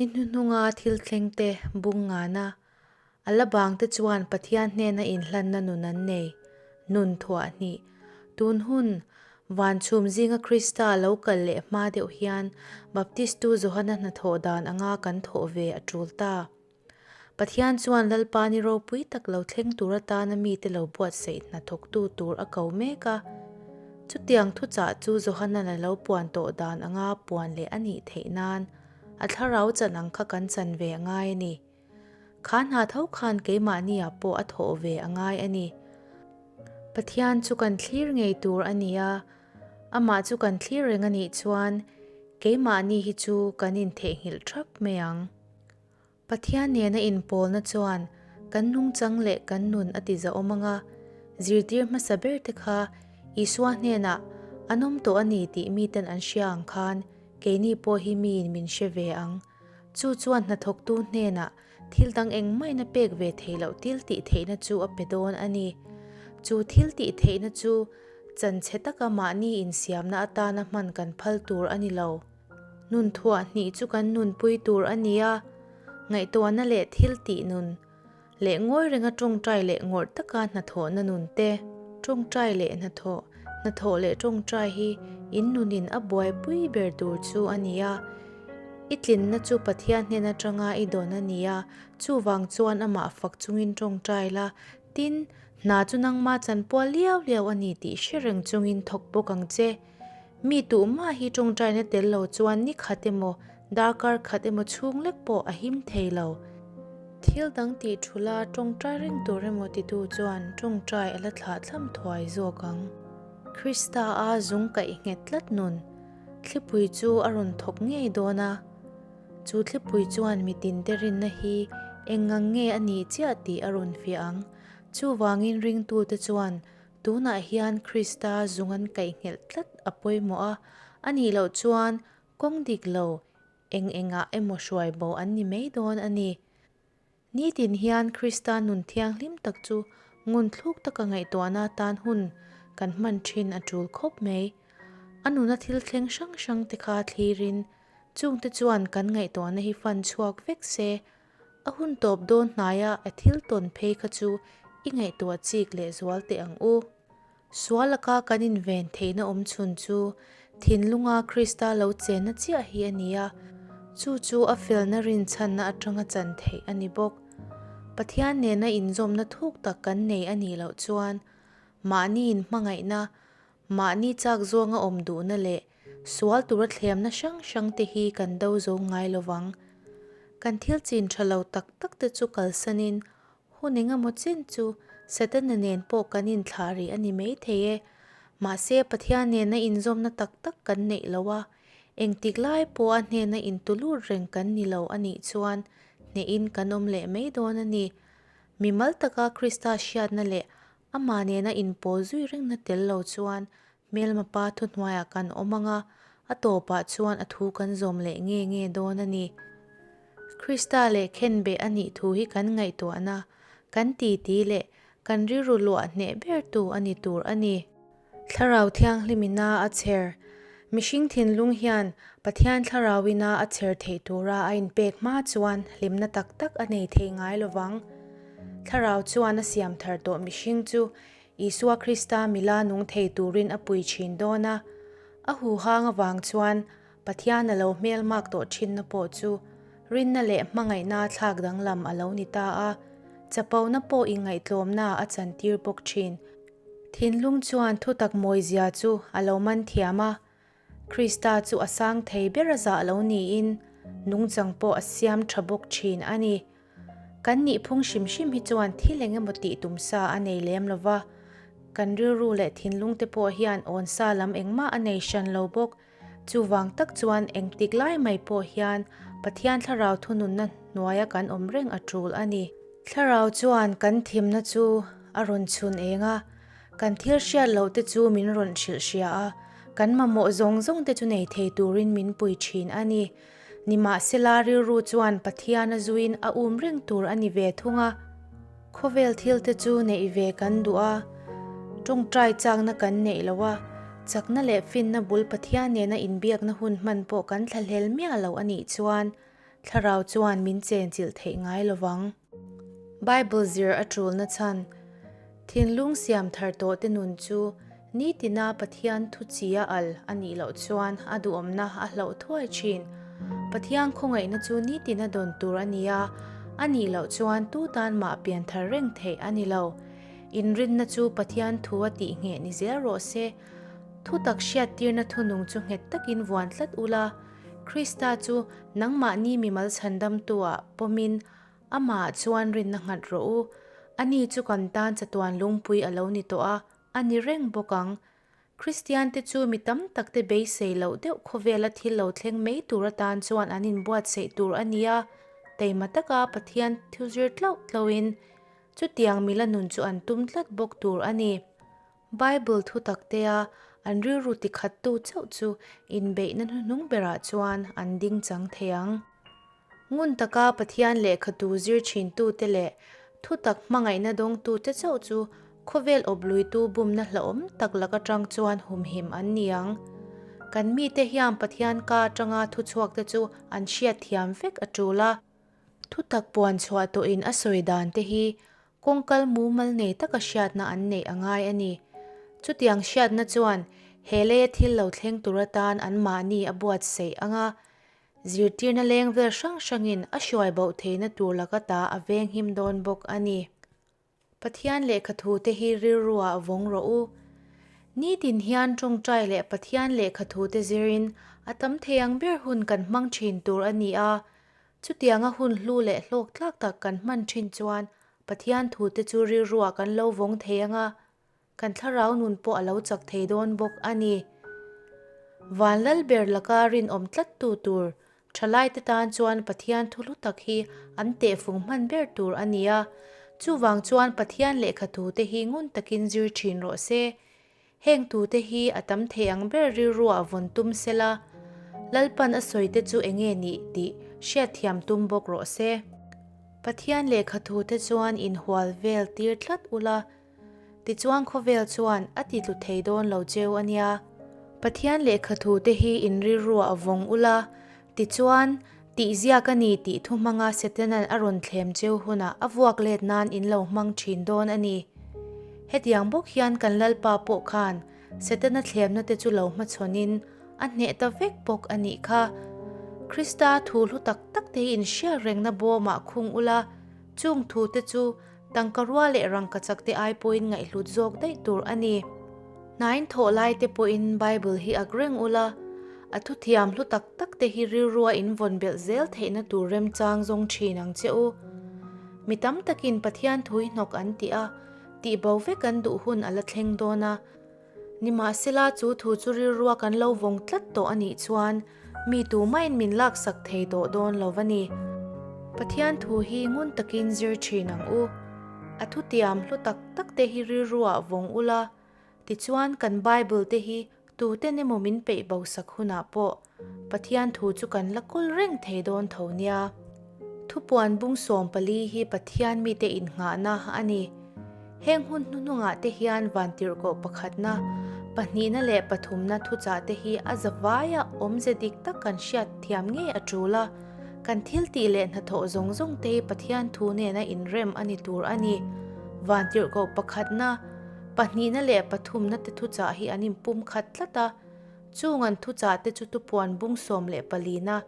Ni hnuhnunga thil thlengte bung ngana a la bangte chuan Pathian hnena inhlanna nun an nei. Nun thuah hnih. Tun hun, van chhum zinga Krista lo kal leh hma deuh hian Baptistu Johana hnathawh dan anga kan thawh ve a tul ta. Pathian chuan Lalpa ni ropui tak lo thleng tur atana mite lo buatsaih hna thawktu tur a ko mek a. Chutiang thuchah chu Johana'n a lo puan tawh dan anga puan leh a nih theih nan a thlarau chan ang kha kan chan ve a ngai a ni. Kha hna tho khan keimahniah pawh a thawh ve a ngai a ni. Pathian chu kan thlir ngei tur a ni a, amah chu kan thlir reng a nih chuan keimahni hi chu kan intheihnghilh thap mai ang. Pathian nena inpawlna chuan kan nungchang leh kan nun a ti zahawm ang a, zirtir hmasa ber te kha Isua hnenah an awm tawh a ni tih miten an hria ang khan keini pawh hi miin min hre ve ang. Chu chuan hnathawktu hnenah thil dang engmahina pek ve theih loh thil tih theihna chu a pe dawn a ni. Chu thil tih theihna chu chanchhe taka mahni insiamna atana hman kan phal tur a ni lo. Nun thuah hnih chu kan nunpui tur a ni a, ngaihtuahna leh thil tih nun leh ngawi renga tawngtai leh ngawrh taka hnathawhna nun te. Tawngtai leh hnathawh, hnathawh leh tawngtai hi in nunin a buaipui ber tur chu a ni a, i tlinna chu Pathian hnen atanga i dawn a ni a, chuvang chuan amah fak chungin tawngtai la, tin, hna chu nangma chanpual liau liau a ni tih hre reng chungin thawk bawk ang che. Mi tuhmah hi tawngtaina tel lo chuan ni khat emaw, darkar khat emaw chhung lek pawh a him thei lo. Thil dang tih thula tawngtai reng tur emaw titu chuan tawngtai a la thlah thlam thuai zawk ang. Krista a zung kaih nghet tlat nun, thlipui chu a rawn thawk ngei dawn a. Chu thlipui chuan mitinte rinna hi engang nge a nih chiah tih a rawn fiah ang. Chuvangin ringtute chuan Tunah hian Krista zung an kaihnghelh tlat a pawimawh a, a nih loh chuan kawng dik lo eng engah emaw hruai bo an ni mai dawn a ni. Nitin hian Krista nun thianghlim tak chu ngunthluk taka ngaihtuahna atan hun kan hman thin a tul khawp mai. A nuna thil thleng hrang hrang te kha thlirin chungte chuan kan ngaihtuahna hi fan chhuak vek se, A hun tawp dawn hnaia a thil tawn phei kha chu i ngaihtuah chik leh zual teh ang u. Sual laka kan inven theihna awm chhun chu thinlunga Krista lo chenna chiah hi a ni a, chu chu a felna rinchhanna atanga chan theih a ni bawk. Pathian nena inzawmna thuk tak kan nei a nih loh chuan mahni inhmangaihna, mahni chak zawnga awm duhna leh Sual tura thlemna hrang hrang te hi kan do zo ngai lo vang. Kan thil chin tha lo tak tak te chu kalsanin hun eng emaw chin chu Setana nen pawh kan inthlah rih a ni mai thei e. Mahse Pathian nena inzawmna tak tak kan neih lo a, engtik lai pawh a hnena intulut reng kan ni lo a nih chuan hnehin kan awm leh mai dawn a ni. Mimal taka Krista hriatna leh amah nena inpawl zui rengna tel lo chuan Hmelma pa thuhnuaiah kan awm ang a, a tawpah chuan a thu kan zawm leh nge nge dawn a ni. Krista leh khenbeh a nih thu hi kan ngaihtuahna, kan titi leh kan rilru luah hneh bertu a ni tur a ni. Thlarau Thianghlimina a chher. Mihring thinlung hian Pathian Thlarauina a chher theih tura a inpek hma chuan hlimna tak tak a nei thei ngai lovang. Thlarau chuan a siam thar tawh mihring chu Isua Krista mila nung thei turin a pui thin dawn a, a huhang avang chuan Pathian a lo hmelmak tawh thinna pawh chu rinna leh hmangaihna thlak danglam a lo ni ta a, chapona pawh inngaihtlawmna a chantir bawk thin. Thinlung chuan thutak mawizia chu a lo man thiam a, Krista chu a sang thei ber a zah lo niin nungchang pawh a siam tha bawk thin a ni. Kan nihphung hrim hrim hi chuan thil eng emaw tih tum sa a nei lem lo va, kan rilru leh thinlung te pawh hian awn sa lam engmah a nei hran lo bawk. Chuvang tak chuan engtik lai mai pawh hian Pathian thlarau thununna hnuaia kan awm reng a tul a ni. Thlarau chuan kan thimna chu a rawn chhun eng a, Kan thil hriat loh te chu min rawn hrilh hria a, kan mamawh zawng zawng te chu nei thei turin min pui thin a ni. Nimahsela rilru chuan Pathian a zuiin a um reng tur a ni ve thung a. Khawvel thil te chu neih ve kan duh a, tawngtai chakna kan neih lo a, chakna leh finna bul Pathian nena inbiakna hun hman pawh kan thlahlel miah lo a nih chuan. Thlarau chuan min chenchilh theih ngai lo vang. Bible zir a tulna chhan, Thinlung siam thar tawhte nun chu nitina Pathian thu chi a al a nih loh chuan a duhawmna a hloh thuai thin. Pathian khawngaihna chu nitina dawn tur a ni a, a nih loh chuan tu tan mah pian thar reng theih a ni lo. Inrinna chu Pathian thu a tih ngheh ni zel rawh se. Thutak hriattirna thunung chu nghet takin vuan tlat ula, Krista chu nangmahni mimal chhandamtuah pawmin amahah chuan rinna nghat rawh u. Ani chu kan tan chatuan lungpui a lo ni tawh a, a ni reng bawk ang. Kristiante chu mi tam takte beisei loh deuh khawvela thil lo thleng mai tur atan chuan an inbuatsaih tur a ni a, taima taka Pathian thil zir tlauh tlauhin chutiang mila nun chu an tum tlat bawk tur a ni. Bible thutaktea an rilru tikhattu chauh chu inbeihna hnuhnung berah chuan an ding chang thei ang. Ngun taka Pathian lehkhatu zir thintute leh thutak hmangaihna dawngtute chauh chu khawvel awpluitu bumna hlauhawm tak lak atang chuan humhim an ni ang. Kan mite hian Pathian ka atanga thuchhuakte chu an hriatthiam vek a tul a. Thutak puan chhuah tawhin a sawi dan te hi kawngkal mumal nei taka hriatna an neih a ngai a ni. Chutiang hriatna chuan he leia thil lo thleng tur atan anmahni a buatsaih ang a, zirtirna leng vel hrang hrangin a hruai boh theihna tur laka ta a venghim dawn bawk a ni. Pathian lehkhathute hi rilruah vawng rawh u. Nitin hian tawngtai leh Pathian lehkhathute zirin a tam thei ang ber hun kan hmang thin tur a ni a. Chutianga hun hlu leh hlawk tlak tak kan hman thin chuan Pathian thute chu rilruah kan lo vawng thei ang a, kan thlarau nun pawh a lo chak thei dawn bawk a ni. Vanlal ber laka rinawm tlattu tur Thalaite tan chuan Pathian thu hlu tak hi an tehfung hman ber tur a ni a, chuvang chuan Pathian lehkha thute hi ngun takin zir thin rawh se. Heng thute hi a tam thei ang ber rilruah vawn tum sela, Lalpan a sawite chu enge nih tih hriatthiam tum bawk rawh se. Pathian lehkha thute chuan inhual vel tir tlat ula, Tichuan khawvel chuan a ti tlu thei dawn lo cheu a nia. Pathian lehkha thute hi in rilruah a vawng ula, tichuan tih ziak a ni tih thu hmanga Setanan a rawn thlem cheu hunah a vuak let nan in lo hmang thin dawn a ni. Hetiang bawk hian kan Lalpa pawh khan Setana thlemna te chu lo hmachhawnin a hneh ta vek bawk a nih kha. Krista thu hlu tak tak te hi in hriat rengna bawmah khung ula, chung thute chu Tangka rua leh rangka chak te ai pawhin ngaihhlut zawk daih tur a ni. Hnain thawh lai te pawhin Bible hi ak reng ula, a thuthiam hlu tak tak te hi rilrua in vawn belh zel theihna tur remchang zawng thin ang che u. Mi tam takin Pathian thui hnawk an ti a, tihbo vek an duh hun a la thleng dawn a. Nimahsela chu thu chu rilrua kan lo vawng tlat tawh a nih chuan mi tumahin min laksak thei tawh dawn lo va ni. Pathian thu hi ngun takin zir thin ang u. A thutiam hlu tak tak te hi rilruah vawng ula, tichuan kan Bible te hi tuten emaw min peih bosak hunah pawh Pathian thu chu kan la kawl reng thei dawn tho nia. Thupuan bung 14 hi Pathian mite innghahna a ni. Heng hun hnuhnungah te hian vantirhkoh pakhatna, pahnihna leh pathumna thuchah te hi a zavaia awmze dik tak kan hriat thiam ngei a tul a. Kan thil tih leh hnathawh zawng zawng te hi Pathian thu nena inrem a ni tur a ni. Vantirhkoh pakhatna, pahnihna leh pathumna te thuchah hi an inpumkhat tlat a. Chung an thuchah te chu tupuan bung 14 na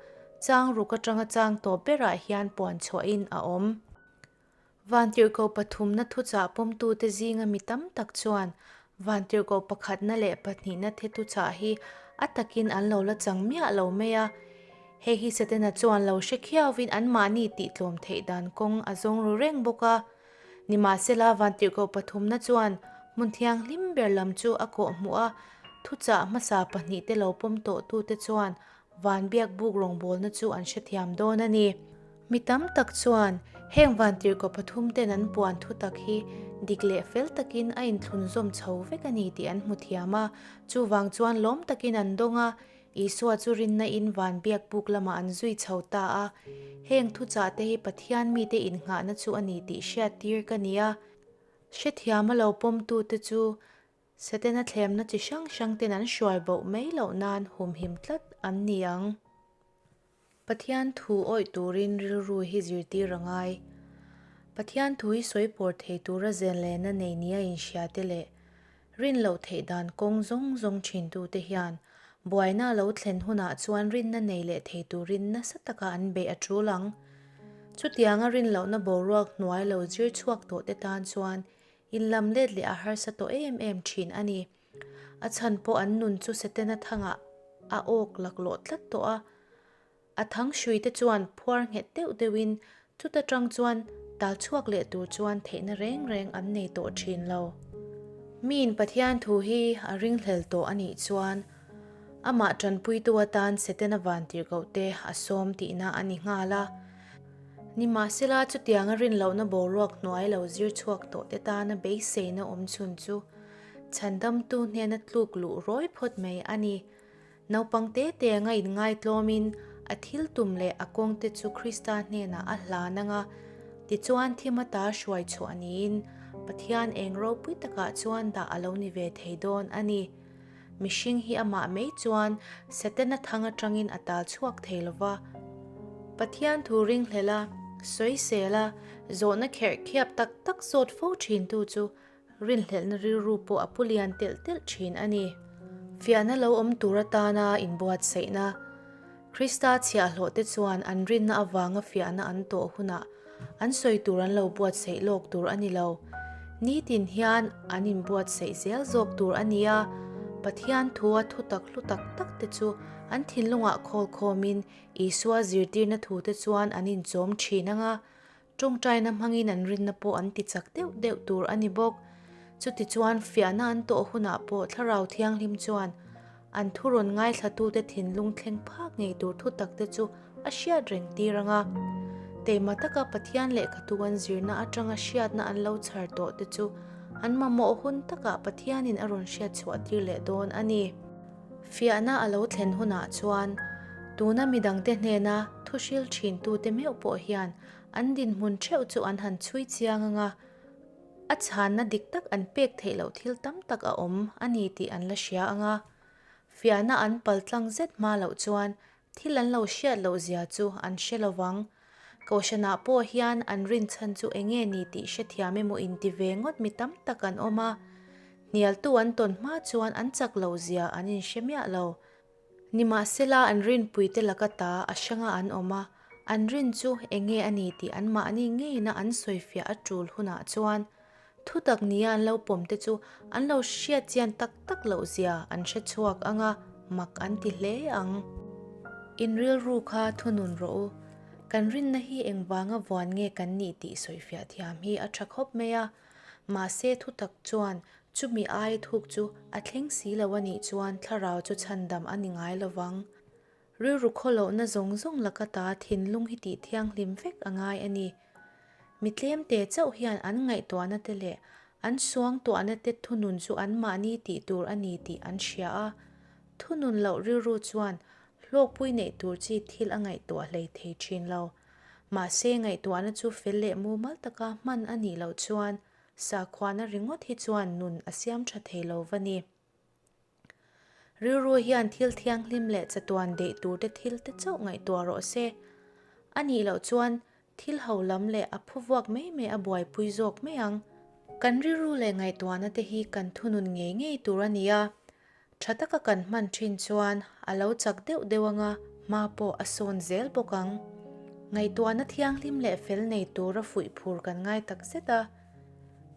chang ruk atanga chang tawp berah hian puan chhuahin a awm. Vantirhkoh pathumna thuchah pawmtute zinga mi tam tak chuan vantirhkoh pakhatna leh pahnihna the thuchah hi a takin an lo la chang miah lo mai a. Hei hi Setana chuan lo hre khiauvin anmahni tihtlawm theih dan kawng a zawng ru reng bawk a. Nimahsela vantirhkoh pathumna chuan hmun thianghlim ber lam chu a kawh hmuh a, thuchah hmasa pahnihte lo pawm tawhtute chuan van biak buk rawngbawlna chu an hrethiam dawn a ni. Mi tam tak chuan heng vantirhkoh pathumten an puan thutak hi dik leh fel takin a inthlunzawm chho vek a ni tih an hmu thiam a, chuvang chuan lawm takin an dawng a, Isua chu rinna in van biak buk lamah an zui chho ta a, heng thuchah te hi Pathian mite innghahna chu a ni tih hriattir ka ni a. Hrethiam a lo pawmtute chu Setana thlemna chi hrang hrang ten an hruai boh mai loh nan humhim tlat an ni ang. Pathian thu awih turin rilru hi zirtir a ngai. Pathian thu hi sawi pawr thei tura zenlehna nei nia inhriate leh rin loh theih dan kawng zawng zawng thintute hian buaina a lo thlen hunah chuan rinna nei leh thei turin nasa taka an beih a tul ang. Chutianga rin lohna boruak hnuai lo zir chhuak tawhte tan chuan inlam let leh a harsa tawh em em thin a ni. A chhan pawh an nun chu Setana thangah a awk laklawh tlat tawh a. A thang hruite chuan phuar nghet deuh deuhin chuta tang chuan tal chhuak leh tur chuan theihna reng reng an nei tawh thin lo. Miin Pathian thu hi a ringhlel tawh a nih chuan amah tanpuitu atan Setana vantirhkohte a sawm tihna a ni nghal a. Nimahsela chutianga rinlohna boruak hnuai lo zir chhuak tawhte tana beiseina awm chhun chu Chhandamtu hnena tluk luh rawi phawt mai a ni. Naupang te te anga inngaitlawmin a thil tum leh a kawngte chu Krista hnenah a hlan ang a, tichuan thim ata hruai chhuah niin Pathian eng ropui takah chuan dah a lo ni ve thei dawn a ni. Mihring hi amah mai chuan Setana thang atangin a tal chhuak thei lo va. Pathian thu ringhlel a, sawisel a, zawhna kherh khiap tak tak zawt fo thintu chu Rinhlelhna rilru pawh a pu lian telh telh thin a ni. Fiahna lo awm tur atana inbuatsaihna. Krista chhiahhlawhte chuan an rinna avanga fiahna an tawh hunah an sawi tur an lo buatsaih lawk tur a ni lo. Nitin hian an inbuatsaih zel zawk tur a ni a, Pathian thua thutak hlu tak takte chu an thinlungah khawlkhawmin Isua zirtirna thute chuan an inchawm thin ang a, Tawngtaina hmangin an rinna pawh an ti chak deuh deuh tur a ni bawk. Chutichuan fiahna an tawh hunah pawh Thlarau Thianghlim chuan an thu rawn ngaithlatute thinlung thleng phak ngei tur thu takte chu a hriat reng tir ang a. Teima taka Pathian lehkhatu an zirna atanga hriatna an lo chhar tawh te chu an mamawh hun takah Pathianin a rawn hriat chhuah tir leh dawn a ni. Fiahna a lo thlen hunah chuan tuna midangte hnena thu hril thintute meuh pawh hian an dinhmun theuh chu an han chhui chiang ang a, a chhanna dik tak an pek theih loh thil tam tak a awm a ni tih an la hria ang a. Fiahna an paltlang zet hma loh chuan thil an lo hriat loh zia chu an hre lo vang. Kohhranah pawh hian an rinchhan chu eng nge ni tih hrethiam emaw inti ve ngawt mi tam tak an awm a, hnialtu an tawn hma chuan an chak loh zia an inhre miah lo. Nimahsela an rinpuite laka ta a hranga an awm a, an rin chu eng nge a ni tih anmahni ngeina an sawifiah a tul hunah chuan Thutak nia an lo pawm te chu an lo hriat chian tak tak loh zia an hre chhuak ang a, mak an ti hle ang. In rilru kha thunun rawh u. Kan rinna hi engvanga vuan nge kan nih tih sawifiah thiam hi a tha khawp mai a, mahse thutak chuan chumi ai thuk chu a thleng si lo a nih chuan thlarau chu chhandam a ni ngai lovang. Rilru khawlohna zawng zawng laka ta thinlung hi tih thianghlim vek a ngai a ni. Mi tlemte chauh hian an ngaihtuahna te leh an suangtuahna te thunun chu anmahni tih tur a ni tih an hria a. Thunun loh rilru chuan hlawkpui neih tur chi thil a ngaihtuah hlei thei thin lo. Mahse ngaihtuahna chu fel leh mumal taka hman a nih loh chuan sakhuana ringawt hi chuan nun a siam tha thei lo va ni. Rilru hian thil thianghlim leh chatuan deih turte thil te chauh ngaihtuah rawh se. A nih loh chuan thil ho lam leh a phu vuak mai mai a buaipui zawk mai ang. Kan rilru leh ngaihtuahna te hi kan thunun ngei ngei tur a ni a, tha taka kan hman thin chuan a lo chak deuh deuh anga hma pawh a sawn zel bawk ang. Ngaihtuahna thianghlim leh fel nei tura fuih phur kan ngai tak zet a.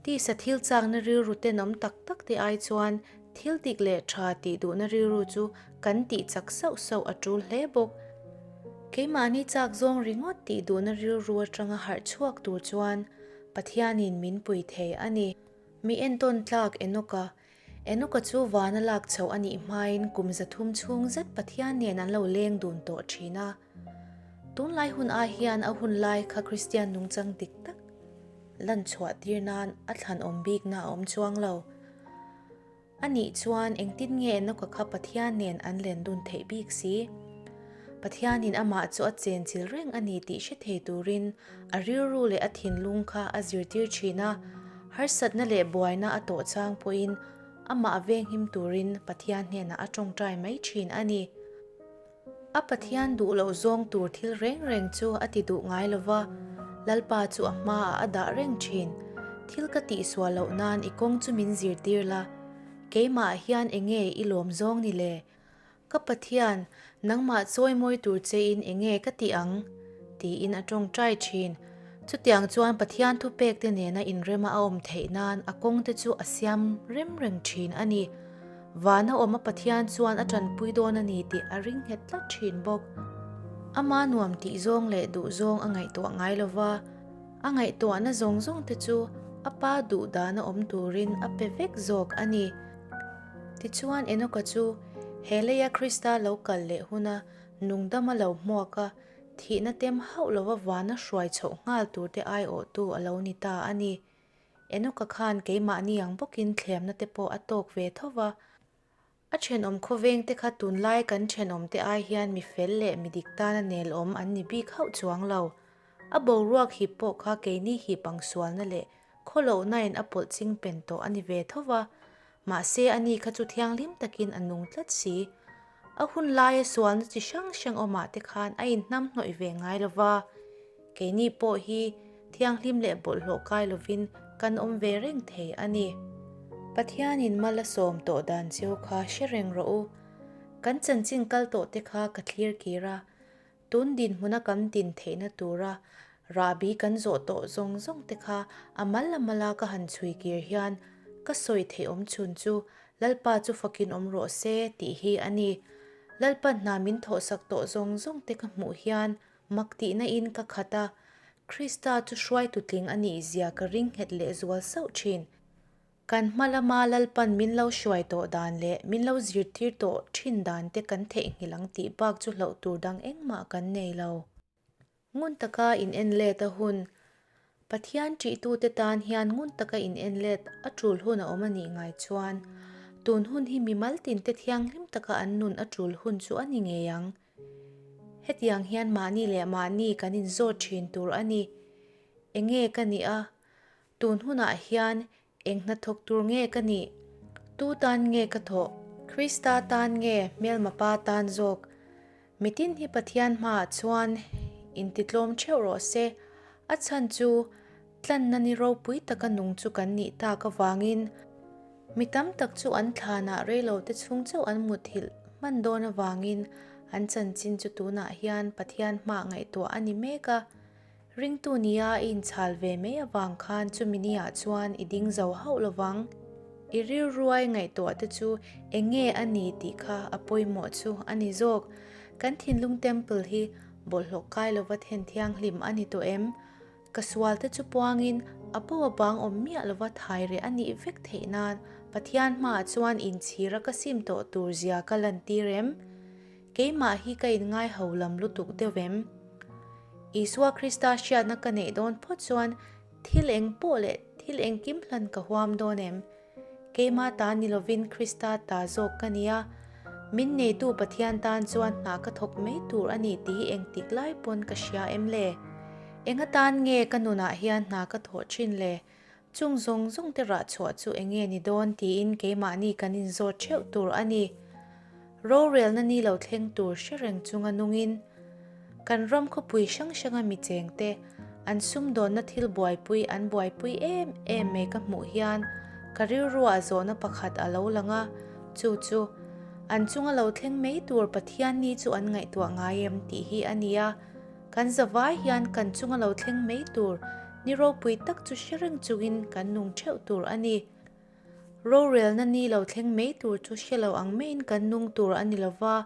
Tisa thil chakna rilru tenawm tak tak te ai chuan thil dik leh tha tih duhna rilru chu kan tih chak sauh sauh a tul hle bawk. Keimahni chak zawng ringawt tih duhna rilru atanga harh chhuak tur chuan Pathianin min pui thei a ni. Mi entawn tlak Enoka Enoka chu vana lak chhoh a nih hmain kum 300 chhung zet Pathian nen an lo leng dun tawh thin a. Tunlai hun ai hian a hun lai kha Kristian nungchang dik tak lan chhuah tir nan a thlanawm bikna a awm chuang lo. A nih chuan engtin nge Enoka kha Pathian nen an len dun theih bik si? Pathianin amah chu a chenchil reng a ni tih hre thei turin a rilru leh a thinlung kha a zirtir thin a, harsatna leh buaina a tawh chang pawhin amah venghim turin Pathian hnenah a tawngtai mai thin a ni. A Pathian duh loh zawng tur thil reng reng chu a ti duh ngai lo va, Lalpa chu a hmaah a dah reng thin. Thil ka tihsual loh nan i kawng chu min zirtir la, keimah hian enge i lawm zawng ni le? Ka Pathian, nangmah chawimawi tur chein enge ka tih ang? tiin a tawngtai thin. Chutiang chuan Pathian thupekte nena inrema a awm theih nan a kawngte chu a siam rem reng thin a ni. Vana awm a Pathian chuan a tanpui dawn a ni tih a ring nghet tlat thin bawk. Ama nuam tih zawng leh duh zawng a ngaihtuah ngai lo va, a ngaihtuahna zawng zawngte chu a Pa duh dana awm turin a pe vek zawk a ni. Tichuan Enoka chu he leia Krista lo kal leh huna nungdama lo hmuak a, thihna tem hauh lova vana hruai chhoh nghal turte aiawhtu a lo ni ta a ni. Enoka khan keimahni ang bawkin thlemna te pawh a tawk ve tho va. A thenawm khawvengte kha tunlai kan thenawmte ai hian mi fel leh mi dik tana nelawm an ni bik hauh chuang lo. A boruak hip pawh kha keini hip ang sualna leh Khawlohnain a pawlh ching pen tawh a ni ve tho va, mahse a ni kha chu thianghlim takin a nung tlat si. A hun laia sualna chi hrang hrang awmah te khan a inhnam hnawih ve ngai lo va, keini pawh hi thianghlim leh bawlhhlawh kai lovin kan awm ve reng thei a ni. Pathianin mal a sawm tawh dan cheu kha hre reng rawh u. Kan chanchin kal tawh te kha ka thlir kir a, Tun dinhmuna kan din theihna tura rahbi kan zawh tawh zawng zawng te kha a mal a mala ka han chhui kir hian ka sawi theih awm chhun chu Lalpa chu fakin awm rawh se tih hi a ni. Lalpa hna min thawhsak tawh zawng zawng te ka hmuh hian mak tihna in ka khat a, Krista chu hruaitu tling a nih zia ka ring nghet leh zual sauh thin. Kan hma lama Lalpan min lo hruai tawh dan leh min lo zirtir tawh thin dan te kan theihnghilh ang tih bak chu hlauh tur dang engmah kan nei lo. Ngun taka in en let a hun. Pathian ṭihtute tan hian ngun taka in en let a ṭul hun a awm a nih ngai chuan tun hun hi mimal tinte thianghlim taka an nun a ṭul hun chu a ni ngei ang. Hetiang hian mahni leh mahni kan inzawt ṭhin tur a ni. Enge ka nih a? Tun hunah hian eng hnathawk tur nge ka nih? Tu tan nge ka thawh? Krista tan nge hmelma pa tan zawk? Mitin hi Pathian hmaah chuan intitlawm theuh rawh se. A chhan chu tlanna ni ropui taka nung chu kan nih tak avangin mi tam tak chu an thlanah reilote chhung chauh an muthilh hman dawn avangin an chanchin chu tunah hian Pathian hmaah ngaihtuah a ni mek a. Ringtu nia i inchhal ve mai avang khan chumi niah chuan i ding zo hauh lovang. I rilruai ngaihtuah te chu eng nge a ni tih kha a pawimawh chu a ni zawk. Kan thinlung temple hi bawlhhlawh kai lova then thianghlim a ni tawh em? Ka sual te chu puangin a bo a bang awm miah lova thai reh a nih vek theih nan Pathian hmaah chuan inchhira ka sim tawh tur zia ka lantir em? Keimah hi ka inngai ho lam lutuk deuh em? Isua Krista hriatna ka neih dawn phawt chuan thil eng pawh leh thil engkim hlan ka huam dawn em? Keimah ta ni lovin Krista ta zawk ka ni a, min neitu Pathian tan chuan hna ka thawk mai tur a ni tih hi engtik lai pawn ka hria em le? Eng atan nge ka nunah hian hna ka thawh thin le? Chung zawng zawng te rah chhuah chu eng nge ni dawn tiin keimahni kan inzawt theuh tur a ni. Rorelna ni lo thleng tur hre reng chunga nungin kan ram khawpui hrang hranga mi chengte an sumdawnna thil buaipui an buaipui em em mai ka hmuh hian ka rilruah zawhna pakhat a lo lang a, chu chu an chunga lo thleng mai tur Pathian ni chu an ngaihtuah ngai em tih hi a ni a. Kan zavai hian kan chunga lo thleng mai tur ni ropui tak chu hre reng chungin kan nung theuh tur a ni. Rorelna ni lo thleng mai tur chu hre lo ang maiin kan nung tur a ni lo va,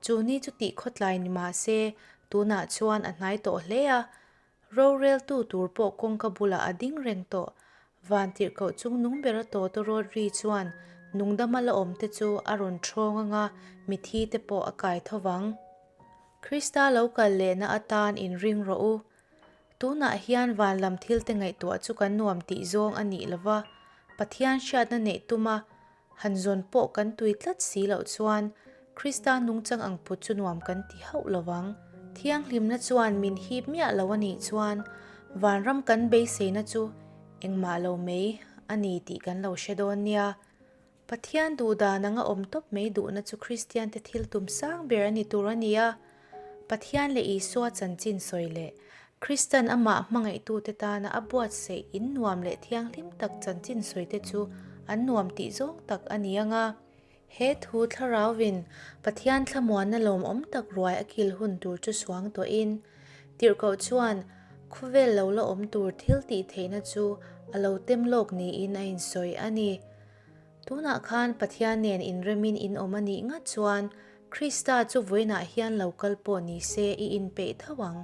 chu ni chu tih khawtlai ni mah se tunah chuan a hnai tawh hle a, roreltu tur pawh kawngka bulah a ding reng tawh. Vantirhkoh chung nung bera tawtawrawt ri chuan nungdama la awmte chu a rawn thawng anga mithi te pawh a kai tho vang. Krista lo kal lehna atan inring rawh u. Tunah hian van lam thilte ngaihtuah chu kan nuam tih zawng a nih lova, Pathian hriatna neih tuma han zawn pawh kan tui tlat si loh chuan Krista nungchang ang put chu nuam kan ti hauh lovang. Thianghlimna chuan min hip miah lo a nih chuan vanram kan beiseina chu engmah lo mai a ni tih kan lo hre dawn nia. Pathian duhdan anga awm tawp mai duhna chu Kristiante thil tum sang ber a ni tur a ni a. Pathian leh Isua chanchin sawi leh Kristan amah hmangaihtute tana a buatsaih in nuam leh thianghlim tak chanchin sawite chu an nuam tih zawng tak a ni ang a. He thu thlarauvin Pathian thlamuanna lawmawm tak ruai a kil hun tur chu suang tawhin, tirhkoh chuan khawvel lo la awm tur thil tih theihna chu a lo tem lawk niin a insawi a ni. Tunah khan Pathian nen inremin in awm a nih ngat chuan Krista chu vawiinah hian lo kal pawh ni se i inpeih tho ang.